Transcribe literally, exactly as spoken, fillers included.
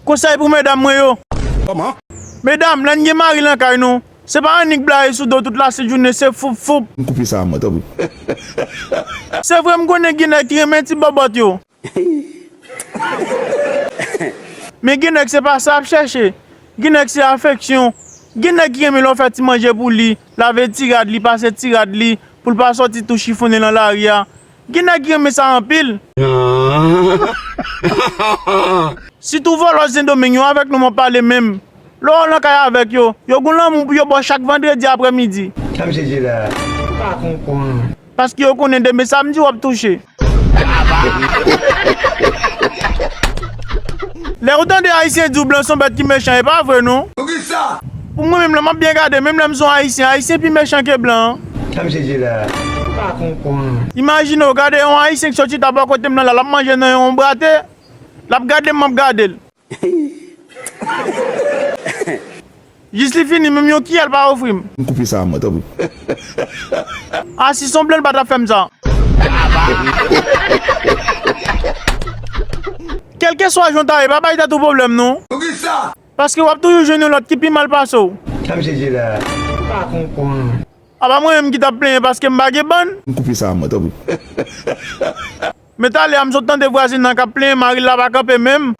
Konsèy pou medam mwen yo. Kòman? Medam, lè n gen mari nan kay nou, se pa annik blayi sou do tout lasent jounen, se foup foup. M koupe sa a mwen, tanpri. Se vre, m konnen gen nèg ki renmen ti bòbòt yo. Men gen nèg se pa sa y ap chèche. Gen nèg se afeksyon. Gen nèg ki renmen lè w fè ti manje pou li, lave ti rad li, pase ti rad li, pou l pa sòti tou chifonnen nan lari a. Gen nèg ki renmen sa anpil. Sitou vòlò Sendomeng yo, avèk nou m ap pale menm. Lè w nan kay avèk yo, yo gon lanmou pou yo ba w chak vandredi aprèmidi. Sa misye di la? Ou pa konprann. Paske yo konnen demen samdi w ap touche. Lè ou tande Ayisyen di w blan se yon bèt ki mechan, e pa vre non. Poukisa? Pou mwen menm, lè m ap byen gade, menm lè m se yon Ayisyen, Ayisyen pi mechan ke blan an. Sa misye di la? Ou pa konprann. Imajine w gade yon Ayisyen ki sot chita bò kote m nan la, l ap manje nan yon brate, l ap gade m, m ap gade l. Jis li fini, menm yon kiyè l pa ofri m. M koupe sa a mwen, tanpri. A, si se yon blan, l pa t ap fè m sa. Kèlkeswa jan w ta ye, pa bay tèt ou pwoblèm non. Poukisa? Paske w ap toujou jwenn yon lòt ki pi mal pase w. Sa misye di la? Ou pa konprann. Apa mwen menm ki t ap plenyen paske m pa gen bann? M koupe sa a mwen, tanpri. Men talè a m sot tande vwazen nan k ap plenyen mari l la pa kanpe menm.